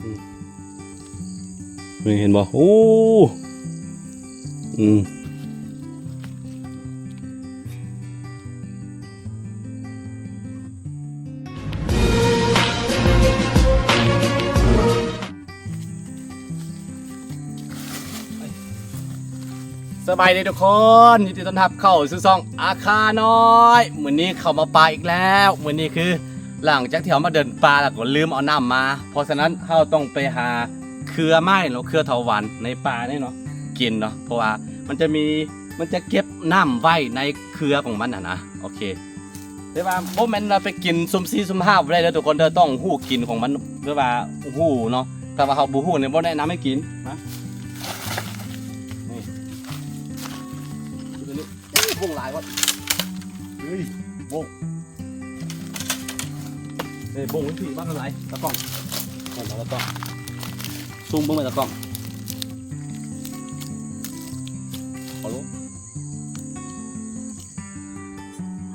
ອືມ ນີ້ເຫັນບໍ່? ໂອ້ ອືມ ສະບາຍດີທຸກຄົນ ຍິນດີຕ້ອນຮັບເຂົ້າສູ່ຊ່ອງອາຄານ້ອຍ. ມື້ນີ້ເຂົ້າມາປ່າອີກແລ້ວ. ມື້ນີ້ຄືຫຼັງຈາກທີ່ເຮົາມາເດີນປ່າແລ້ວກໍລືມເອົານ້ຳມາ, ເພາະສະນັ້ນເຮົາຕ້ອງໄປຫາເຄືອໄມ້ເນາະ, ເຄືອເຖົາຫວານໃນປ່ານີ້ເນາະ ກິນເນາະ, ເພາະວ່າມັນຈະມີ ມັນຈະເກັບນ້ຳໄວ້ໃນເຄືອຂອງມັນຫັ້ນນະ. ໂອເຄ ແຕ່ວ່າບໍ່ແມ່ນວ່າໄປກິນຊຸ່ມສີ່ຊຸ່ມຫ້າບໍ່ໄດ້ເດີທຸກຄົນເດີ, ຕ້ອງຮູ້ກິນຂອງມັນ ແບບວ່າຮູ້ເນາະ. ຖ້າວ່າເຮົາບໍ່ຮູ້ນີ້ ບໍ່ແນະນຳໃຫ້ກິນນະ. ນີ້ ໂອ້ ບົ້ງຫຼາຍວະ ເຮີ້ຍ ບົ້ງ ເອີ ບົ້ງມັນຜີບັກຫຼາຍ ຕາກ້ອງ ເຫັນບໍ່ ຕາກ້ອງ ຊູມເບິ່ງໄປ ຕາກ້ອງ ຂໍລົງ.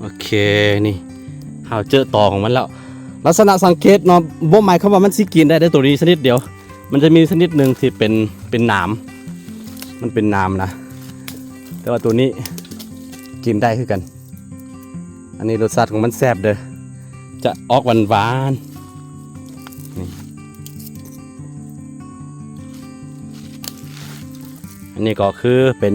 ໂອເຄ ນີ້ເຮົາເຈີຕອຂອງມັນແລ້ວ. ລັກສະນະສັງເກດເນາະ ບໍ່ໝາຍຄວາມວ່າມັນຊິກິນໄດ້ເດ້ ໂຕນີ້ຊະນິດດຽວ. ມັນຈະມີຊະນິດໜຶ່ງທີ່ເປັນ ເປັນໜາມ ມັນເປັນໜາມນະ, ແຕ່ວ່າໂຕນີ້ກິນໄດ້ຄືກັນ. ອັນນີ້ລົດຊາດຂອງມັນແຊບເດີ, ຈະອອກຫວານໆ. ນີ້ ອັນນີ້ກໍຄືເປັນ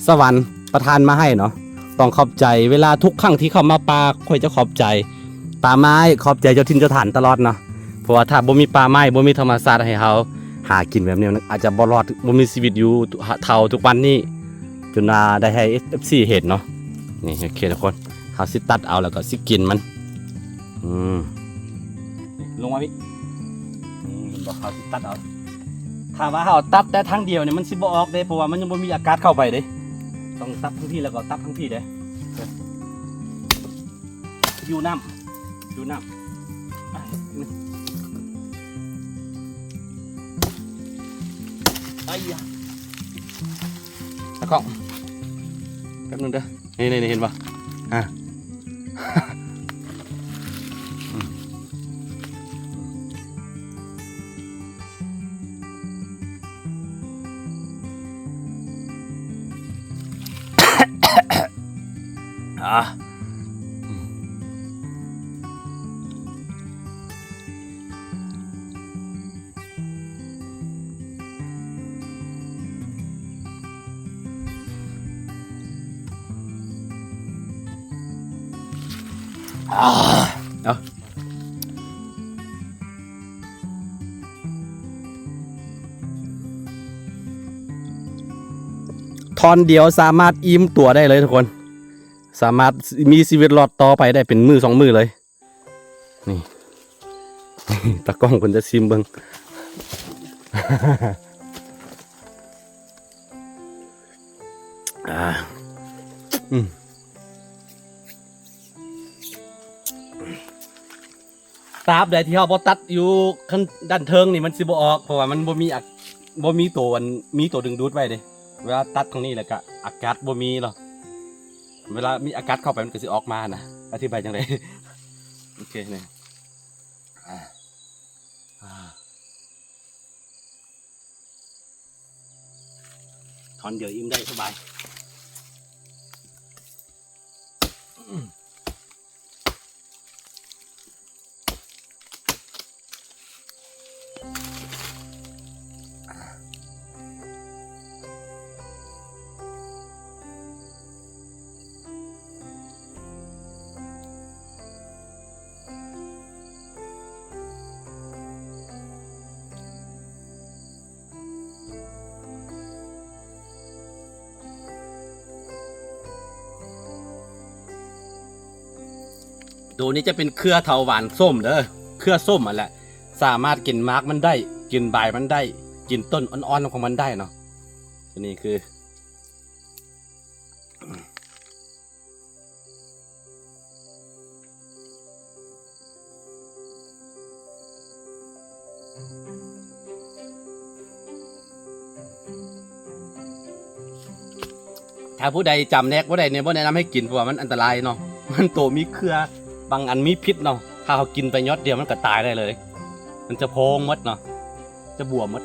ສະຫວັນປະທານມາໃຫ້ເນາະ. ຕ້ອງຂອບໃຈ ເວລາທຸກຄັ້ງທີ່ເຂົ້າມາປ່າ ຂ້ອຍຈະຂອບໃຈປ່າໄມ້ ຂອບໃຈເຈົ້າຖິ່ນເຈົ້າຖານຕະຫຼອດເນາະ. ເພາະວ່າຖ້າບໍ່ມີປ່າໄມ້ ບໍ່ມີທຳມະຊາດໃຫ້ເຮົາຫາກິນແບບນີ້ ອາດຈະບໍ່ລອດ ບໍ່ມີຊີວິດຢູ່ເທົ່າທຸກວັນນີ້ ຈົນວ່າໄດ້ໃຫ້ເອັຟຊີເຫັນເນາະ. ນີ້ ໂອເຄທຸກຄົນ ເຮົາຊິຕັດເອົາ ແລ້ວກໍຊິກິນມັນ. ອືມ ລົງມາພີ່. ນີ້ ເຫັນບໍ່ ເຮົາຊິຕັດເອົາ. ຖ້າວ່າເຮົາຕັດແຕ່ທາງດຽວນີ້ ມັນຊິບໍ່ອອກເດ້ ເພາະວ່າມັນຍັງບໍ່ມີອາກາດເຂົ້າໄປເດ້. ຕ້ອງຕັດທາງພີ້ ແລ້ວກໍຕັດທາງພີ້ເດ້. ຢູ່ນ້ຳ ຢູ່ນ້ຳ. ອ້າຍ ອ້າຍຢາ ຕາກ້ອງ ແປັບໜຶ່ງເດີ. ນີ້ໆ ເຫັນບໍ່? ອ່າ ອ່າ ອາ ເອົາ ທ່ອນດຽວສາມາດອີ່ມຕົວໄດ້ເລີຍທຸກຄົນ, ສາມາດມີຊີວິດລອດຕໍ່ໄປໄດ້ເປັນມື້ສອງມື້ເລີຍ. ນີ້ ຕາກ້ອງເພິ່ນຈະຊີມເບິ່ງ. ອ່າ ອືມ ຕາບໃດທີ່ເຮົາບໍ່ຕັດຢູ່ຂັ້ນດ້ານເທິງນີ້ ມັນຊິບໍ່ອອກ ເພາະວ່າມັນບໍ່ມີອາ ບໍ່ມີໂຕ ອັນ ມີໂຕດຶງດູດໄວ້ເດ້. ເວລາຕັດທາງນີ້ແລ້ວກະອາກາດບໍ່ມີເນາະ, ເວລາມີອາກາດເຂົ້າໄປມັນກໍຊິອອກມານະ. ອະທິບາຍຈັ່ງໃດ? ໂອເຄ ນີ້ ອ່າ ອ່າ ທ່ອນດຽວອີ່ມໄດ້ສະບາຍ. ໂຕນີ້ຈະເປັນເຄືອເຖົາຫວານສົ້ມເດີ, ເຄືອສົ້ມຫັ້ນແຫຼະ, ສາມາດກິນໝາກມັນໄດ້, ກິນໃບມັນໄດ້, ກິນຕົ້ນອ່ອນໆຂອງມັນໄດ້ເນາະ. ໂຕນີ້ຄື ຖ້າຜູ້ໃດຈຳແນກບໍ່ໄດ້ນີ້ ບໍ່ແນະນຳໃຫ້ກິນ ເພາະວ່າມັນອັນຕະລາຍເນາະ, ມັນໂຕມີເຄືອ, ບາງອັນມີພິດເນາະ, ຖ້າເຮົາກິນໄປຍອດດຽວມັນກໍຕາຍໄດ້ເລີຍ, ມັນຈະໂພງໝົດເນາະ. ຈະບົວໝົດ.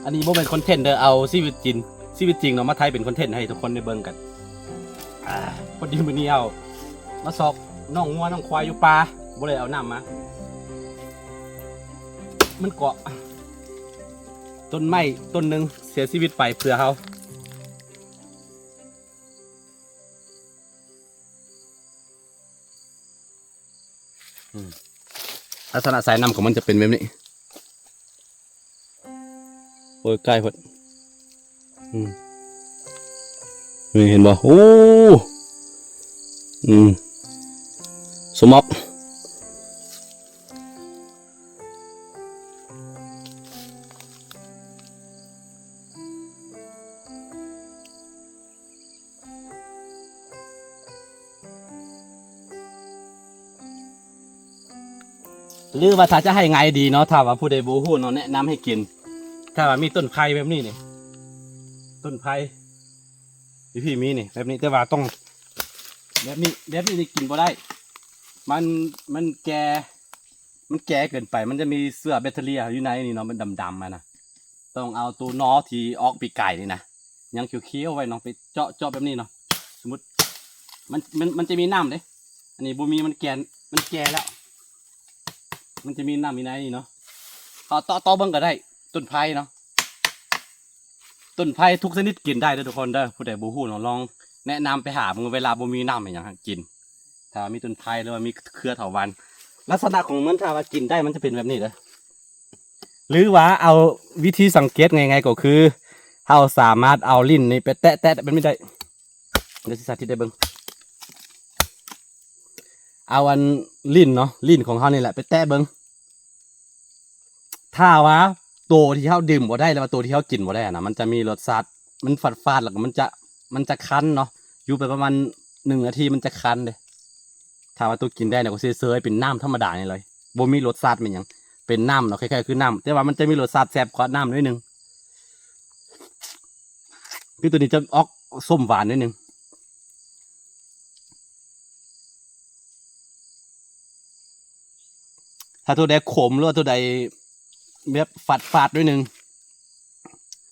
ອັນນີ້ບໍ່ແມ່ນຄອນເທັນເດີ ເອົາຊີວິດຈິງ ຊີວິດຈິງເນາະ ມາຖ່າຍເປັນຄອນເທັນໃຫ້ທຸກຄົນໄດ້ເບິ່ງກັນ. ອາ ພໍດີມື້ນີ້ເອົາມາຊອກນ້ອງງົວນ້ອງຄວາຍຢູ່ປ່າ ບໍ່ໄດ້ເອົານ້ຳມາ. ມັນເກາະຕົ້ນໄມ້ຕົ້ນໜຶ່ງເສຍຊີວິດໄປເພື່ອເຮົາ. ອືມ ລັກສະນະສາຍນ້ຳຂອງມັນຈະເປັນແບບນີ້. ໂອ້ຍ ໃກ້ໂພດ. ອືມ ນີ້ເຫັນບໍ່? ໂອ້ ອືມ ສະໝອກ. ຫຼືວ່າຖ້າຈະໃຫ້ງ່າຍດີເນາະ ຖ້າວ່າຜູ້ໃດບໍ່ຮູ້ເນາະ ແນະນຳໃຫ້ກິນ ຖ້າວ່າມີຕົ້ນໄຜ່ແບບນີ້ນີ້ ຕົ້ນໄຜ່ຢູ່ພີ້ມີນີ້ ແບບນີ້ ແຕ່ວ່າຕ້ອງ ແບບນີ້ ແບບນີ້ນີ້ກິນບໍ່ໄດ້ ມັນ ມັນແກ່ ມັນແກ່ເກີນໄປ ມັນຈະມີເຊື້ອແບັກເທີເຣຍຢູ່ໃນນີ້ເນາະ ມັນດຳໆ ຫັ້ນນະ. ຕ້ອງເອົາໂຕໜໍ່ທີ່ອອກປີກາຍນີ້ນະ ຍັງຂຽວໆ ໄວ້ເນາະ ໄປເຈາະ ເຈາະແບບນີ້ເນາະ. ສົມມຸດ ມັນ ມັນ ມັນຈະມີນ້ຳເດ້ ອັນນີ້ບໍ່ມີ ມັນແກ່ ມັນແກ່ແລ້ວ ມັນຈະມີນ້ຳຢູ່ໃນນີ້ເນາະ. ເຮົາເຈາະຕໍ່ເບິ່ງກໍໄດ້ ຕົ້ນໄຜ່ເນາະ ຕົ້ນໄຜ່ທຸກຊະນິດກິນໄດ້ເດີທຸກຄົນເດີ. ຜູ້ໃດບໍ່ຮູ້ເນາະ ລອງແນະນຳໄປຫາເບິ່ງ ເວລາບໍ່ມີນ້ຳອີ່ຫຍັງກິນ ຖ້າມີຕົ້ນໄຜ່ ຫຼືວ່າມີເຄືອເຖົາວັນ ລັກສະນະຂອງມັນ ຖ້າວ່າກິນໄດ້ ມັນຈະເປັນແບບນີ້ເດີ. ຫຼືວ່າເອົາວິທີສັງເກດງ່າຍໆ ກໍຄື ເຮົາສາມາດເອົາລີ້ນນີ້ໄປແຕະໆ ແບບນີ້ໄດ້. ດຽວຊິສາທິດໃຫ້ເບິ່ງ ເອົາອັນ ລີ້ນເນາະ ລີ້ນຂອງເຮົານີ້ແຫຼະໄປແຕະເບິ່ງ. ຖ້າວ່າໂຕທີ່ເຮົາດື່ມບໍ່ໄດ້ ຫຼືວ່າໂຕທີ່ເຮົາກິນບໍ່ໄດ້ນະ ມັນຈະມີລົດຊາດ ມັນຝາດໆ ແລ້ວກໍມັນຈະ ມັນຈະຄັນເນາະ ຢູ່ໄປປະມານໜຶ່ງນາທີມັນຈະຄັນເດ້. ຖ້າວ່າໂຕກິນໄດ້ນະ ກໍເຊີຍໆ ເປັນນ້ຳທຳມະດານີ້ເລີຍ ບໍ່ມີລົດຊາດແມ່ນຫຍັງ ເປັນນ້ຳເນາະ ຄ້າຍໆ ຄືນ້ຳ ແຕ່ວ່າມັນຈະມີລົດຊາດແຊບກວ່ານ້ຳໜ້ອຍໜຶ່ງ ຄືໂຕນີ້ຈະອອກສົ້ມຫວານໜ້ອຍໜຶ່ງ. ຖ້າໂຕໃດຂົມ ຫຼືວ່າໂຕໃດແບບຝາດໆ ໜ້ອຍໜຶ່ງ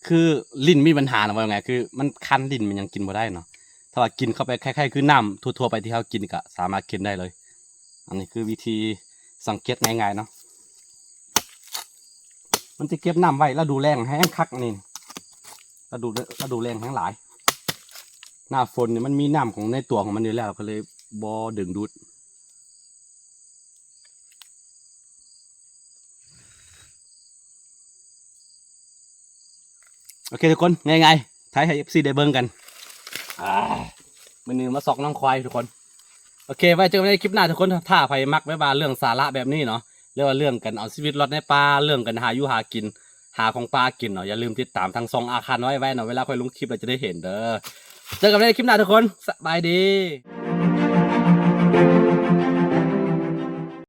ຄືລີ້ນມີບັນຫານະ ເວົ້າງ່າຍ ຄືມັນຄັນລີ້ນ ມັນຫຍັງກິນບໍ່ໄດ້ເນາະ. ຖ້າວ່າກິນເຂົ້າໄປຄ້າຍໆ ຄືນ້ຳທົ່ວໆ ໄປທີ່ເຮົາກິນ ກໍສາມາດກິນໄດ້ເລີຍ. ອັນນີ້ຄືວິທີສັງເກດງ່າຍໆ ເນາະ. ມັນຈະເກັບນ້ຳໄວ້ ລະດູແລ້ງແຮງຄັກນີ້ ລະດູ ລະດູແລ້ງແຮງຫຼາຍ. ໜ້າຝົນນີ້ມັນມີນ້ຳຂອງໃນຕົວຂອງມັນຢູ່ແລ້ວ ກໍເລີຍບໍ່ດຶງດູດ. ໂອເຄທຸກຄົນ ງ່າຍໆ ຖ່າຍໃຫ້ເອັບຊີໄດ້ເບິ່ງກັນ. ອາ ມື້ນີ້ມາຊອກນ້ອງຄວາຍທຸກຄົນ. ໂອເຄ ໄວ້ເຈີກັນໃນຄລິບໜ້າທຸກຄົນ. ຖ້າໃຜມັກແບບວ່າເລື່ອງສາລະແບບນີ້ເນາະ ຫຼືວ່າເລື່ອງການເອົາຊີວິດລອດໃນປ່າ ເລື່ອງການຫາຢູ່ຫາກິນ ຫາຂອງປ່າກິນເນາະ ຢ່າລືມຕິດຕາມທາງຊ່ອງອາຄານ້ອຍໄວ້ເນາະ ເວລາຂ້ອຍລົງຄລິບແລ້ວຈະໄດ້ເຫັນເດີ. ເຈີກັນໃນຄລິບໜ້າທຸກຄົນ ສະບາຍດີ.